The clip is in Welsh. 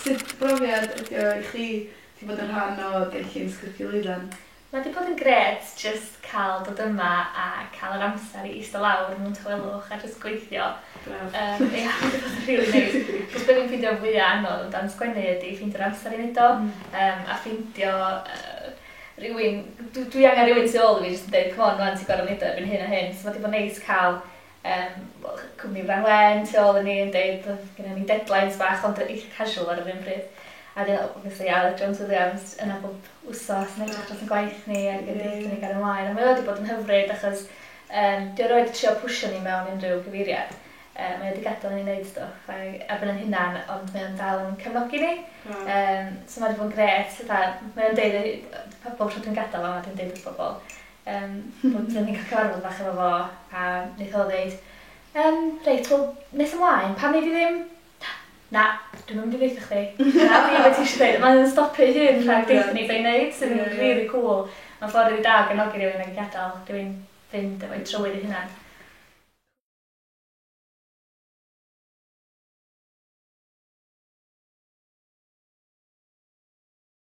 Sut brofiad ydy o i chdi 'di bod yn rhan o gynllun Sgwrs Lwyddan? Mae 'di bod yn grêt jyst cael dod yma a cael yr amser i eistedd lawr mewn tawelwch a jyst gweithio. Braf. Ia, mae 'di bod yn rili neis. Achos be dwi'n ffeindio fwya anodd amdan sgwennu ydy ffeindio'r amser i wneud o. A ffeindio rhywun... Dwi angen rhywun tu ôl i fi jyst yn deud, "Come on 'wan, ti'n gorfod wneud o erbyn hyn a hyn." So mae 'di bod yn neis cael wel, cwmni Fran Wen tu ôl i ni yn deud gynna ni deadlines bach ond eitha casual ar yr un pryd. A wedyn obviously Aled Jones Williams yna bob wsos yn edrych dros ein gwaith ni ac yn deutha ni gario ymlaen. A mae o wedi bod yn hyfryd achos 'di o erioed 'di trio pwsio ni mewn unrhyw gyfeiriad. Mae o wedi gadael i ni wneud stwff ar ben ein hunan, ond mae o'n dal yn cefnogi ni. So mae wedi bod yn grêt. Fatha, mae o'n deud, bob tro dwi'n gadael fama, dwi'n deud wrth bobl bod ni'n cael cyfarfod bach efo fo a wnaeth o ddeud, "Reit, wel, nes ymlaen, pam nei di ddim?" "Na, dwi'm yn mynd i ddeutha chdi. Na fi beth ti eisiau dweud." Mae'n stopio ei hun rhag deutha ni be i wneud, sydd yn really cool. Mae'n ffordd rili da o gefnogi rhywun ac i gadael rhywun fynd efo'i trywydd ei hunan.